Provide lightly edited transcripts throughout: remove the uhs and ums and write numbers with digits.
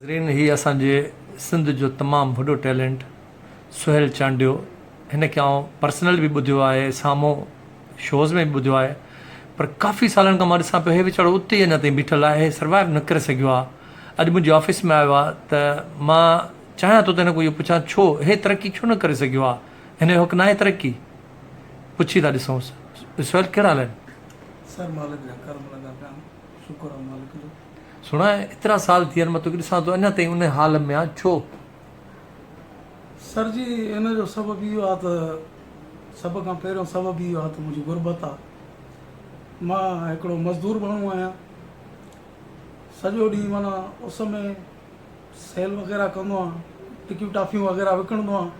ناظرين هي اسان جي سنڌ جو تمام وڏو ٽيلنٽ سهيل چانڊيو هن کي آئون پرسنل به ٻڌيو آهي سامهون شوز ۾ به ٻڌيو آهي پر ڪافي سالن کان مان ڏسان پيو هي ويچارو اتي ئي اڃا تائين بيٺل آهي سروائيو نه ڪري سگهيو آهي اڄ منهنجي آفيس ۾ آيو آهي ته مان چاهيان ٿو ته هن کان اهو پڇان ڇو هي ترقي ڇو نه ڪري سگهيو آهي هن جو حق ناهي ترقي پڇي ٿا ڏسون سهيل ڪهڙا حال آهن. سر مالڪ جا ڪرم لڳا پيا آهن شڪر آهي مالڪ جو. سهڻا ايترا سال ٿي ويا آهن مان توکي ڏسان ٿو اڃا تائين ان حال ۾ آن ڇو؟ سر جي ان جو سبب اهو آهي ته سڀ کان پهريون سبب اهو آهي ته منهنجي غربت آهي مان هڪڙو مزدور ماڻهو آهيان سڄو ڏينهن معنيٰ اس ۾ سيل وغيره ڪندو آهيان ٽڪيون ٽافيون وغيره وڪڻندو آهيان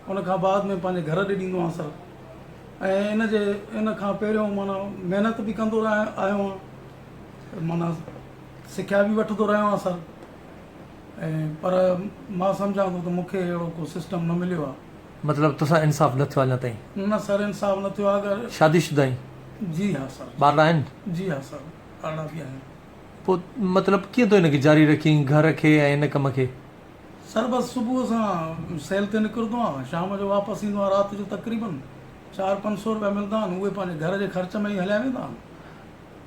ان کان بعد ۾ پنهنجي گهر ڏي ڏيندو آهيان سر ۽ ان جي ان کان پهريون معنيٰ محنت به ڪندو آيو آهيان معنيٰ سکيا به وٺندو رهيو آهيان سر ۽ پر مان سمجهان ٿو ته مون کي اهڙو ڪو سسٽم نه مليو آهي. مطلب توسان انصاف نه ٿيو آهي اڃا تائين؟ نه سر انصاف نه ٿيو آهي اگر. شادي شده آهين؟ جي ها سر. ٻارڙا آهن؟ جي ها سر ٻارڙا به آهن. پوء مطلب ڪيئن ٿو هن کي جاري رکين گهر کي ۽ هن ڪم کي؟ سر بس صبح سان سيل تي نڪرندو آهيان شام جو واپس ايندو آهيان رات جو تقريبن چار پنج سو روپيا ملندا آهن اهي پنهنجي گهر جي خرچ ۾ ئي هليا ويندا آهن.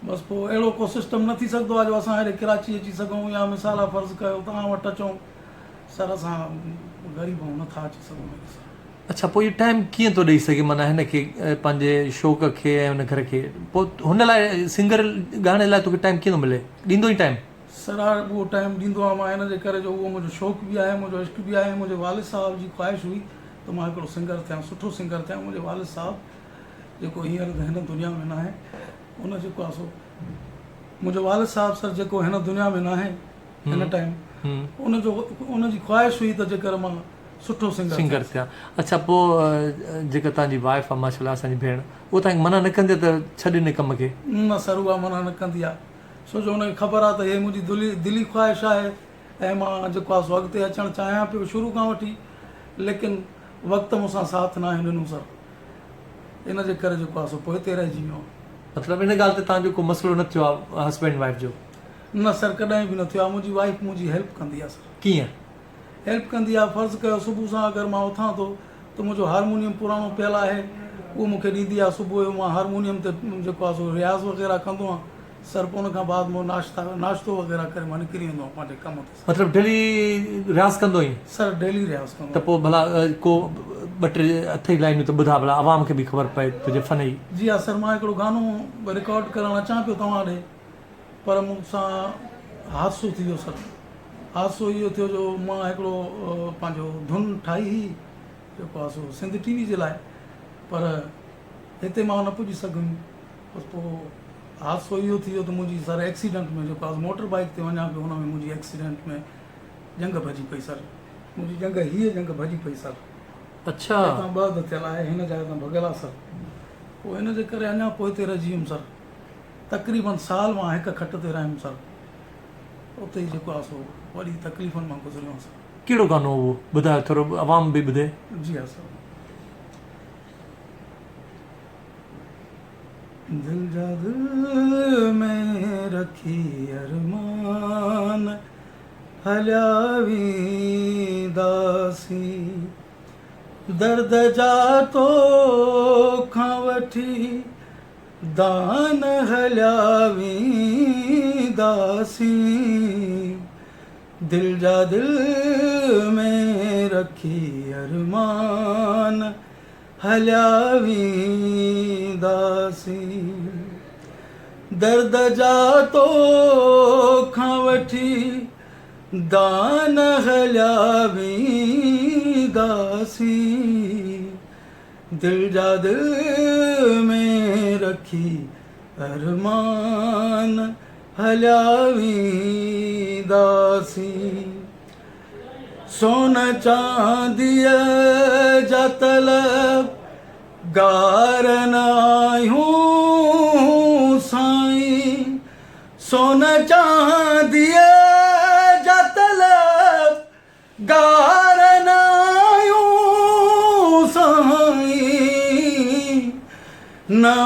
بس پوء اهڙو ڪو سسٽم نه ٿي سگهندو آهي جو اسان هيڏي ڪراچي اچي سگهون يا مثال آ فرض ڪيو توهان وٽ اچون سر اسان غريب آهيون نٿا اچي سگهون هيڏي سر. اڇا پوء اهو ٽائيم ڪيئن ٿو ڏئي سگهين معنيٰ هن کي پنهنجي شوق کي ۽ هن گهر کي پوء هن لاء سنگر ڳائڻ لاء توکي ٽائيم ڪيئن ٿو ملي ڏيندو آهين ٽائيم؟ سر ها اهو ٽائيم ڏيندو آهيان مان هن جي ڪري جو اهو منهنجو شوق به آهي منهنجو عشق به آهي منهنجي والد صاحب جي خواهش هئي ته مان هڪڙو سنگر ٿيان سٺو سنگر ٿيان منهنجي والد صاحب جيڪو هينئر هن دنيا ۾ ناهي ان جيڪو آهي سو منهنجو والد صاحب سر جيڪو هن دنيا ۾ ناهي هن ٽائيم ان جو ان جي خواهش هئي ته جيڪر مان سٺو سنگر سنگر ٿيان. اڇا پوء جيڪا توهان جي وائف آهي ماشاءالله اسان جي ڀيڻ اها توهان کي منع نه ڪندي آهي ته ڇڏ ان ڪم کي؟ نه سر اها منع نه ڪندي آهي ڇو جو ان کي خبر آهي ته هي منهنجي دلي دلي خواهش آهي ۽ مان جيڪو آهي سو اڳتي اچڻ چاهيان پيو شروع کان وٺي ليڪن وقت مون سان ساٿ ناهي ڏنو سر. ان جي ڪري جيڪو آهي سو پوئتي رهجي ويو آهيان. مطلب ان ڳالهه تي توهان جو ڪو مسئلو نه ٿيو آهي هسبينڊ وائيف جو؟ نه سر ڪڏهن به نه ٿيو آهي منهنجي وائيف منهنجي هيلپ ڪندي آهي سر. ڪيئن؟ هيلپ ڪندي آهي فرض ڪيو صبح سان اگر مان اٿان ٿو ته منهنجو هارمونيم پراڻو پيل آهي اهو مون کي ڏيندي آهي صبح جو مان هارمونيم تي جيڪو آهي سو رياض وغيره ڪندو آهيان سر پوء ان کان بعد مون ناشتا ناشتو وغيره ڪري مان نڪري ويندو آهيان پنهنجي ڪم تي سر. مطلب ڊيلي رياض ڪندو آهين؟ سر ڊيلي رياض ڪندو ته پوء ڀلا ڪو ٻه ٽي اٿئي لائنون ته ٻڌاء ڀلا عوام کي به خبر پئي تنهنجي فن جي. جي ها سر مان هڪڙو گانو رڪارڊ ڪرڻ اچان پيو توهان ڏي پر مون سان حادثو ٿي ويو سر حادثو اهو ٿيو جو مان هڪڙو پنهنجو ڌن ٺاهي هئي جيڪو آهي سو سنڌ ٽي وي جي لاء پر هتي مان نه پڄي سگهيم بس پوء حادثو اهو ٿي ويو ته منهنجي سر ايڪسيڊنٽ ۾ جيڪو آهي موٽر بائيڪ تي وڃان پيو ان ۾ منهنجي ايڪسيڊنٽ ۾ ڄنگهه ڀڄي پئي سر منهنجي ڄنگهه هيء ڄنگهه ڀڄي پئي سر. اڇا. هتان ٻه اڌ ٿيل آهي هن جاء تان ڀڳل آهي سر پوء ان جي ڪري اڃا پوئتي رهجي ويم سر تقريبن سال مان هڪ کٽ تي رهيم سر اتي ئي جيڪو آهي سو وڏي تڪليفن مان گذريو آهيان سر. ڪهڙو گانو اهو ٻڌايو ٿورو عوام به ٻڌي. جي ها سر. دل جا دل ۾ رکي ارمان هليا وينداسين درد جا تو کان وٺي دان هليا وينداسين دل جا دل ۾ رکي ارمان هليا وينداسين درد جا تو کان وٺي دان هليا وينداسين دل جا دل ۾ رکي ارمان هليا وينداسين. سون چانديء جا طلب گار نه آهيون سائين سون چانديء جا طلب گار نه آهيون سائين نه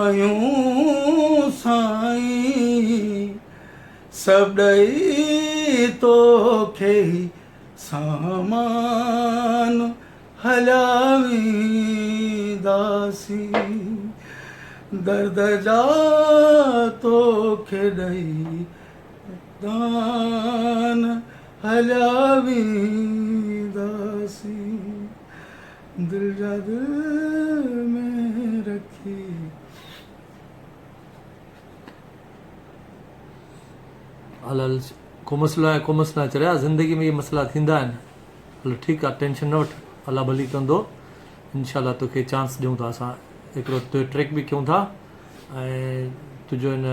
آهيون سائين سڀ ڏئي. توکي هي سامان هليا وينداسين درد جا توکي ڏئي دان هليا وينداسين دل جا دل ۾ رکي. هل هل ڪو مسئلو آهي ڪو مسئلو آهي چريا زندگي ۾ اهي مسئلا ٿيندا آهن هل ٺيڪ آهي ٽينشن نه وٺ الله ڀلي ڪندو انشاء الله توکي چانس ڏيون ٿا اسان هڪڙو تنهنجو ٽريڪ به ڪيون ٿا ۽ تنهنجو هن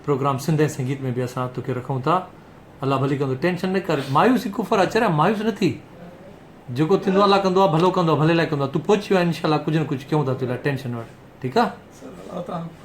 پروگرام سنڌ ۽ سنگيت ۾ به اسان توکي رکون ٿا الله ڀلي ڪندو ٽينشن نه ڪر مايوسي ڪفر آهي چريا مايوس نه ٿي جيڪو ٿيندو الله ڪندو آهي ڀلو ڪندو آهي ڀلي لاء ڪندو آهي تون پهچي ويو آهين انشاء الله ڪجهه نه ڪجهه ڪيون ٿا تنهنجي لاء ٽينشن نه وٺ ٺيڪ آهي. سر الله تعالي.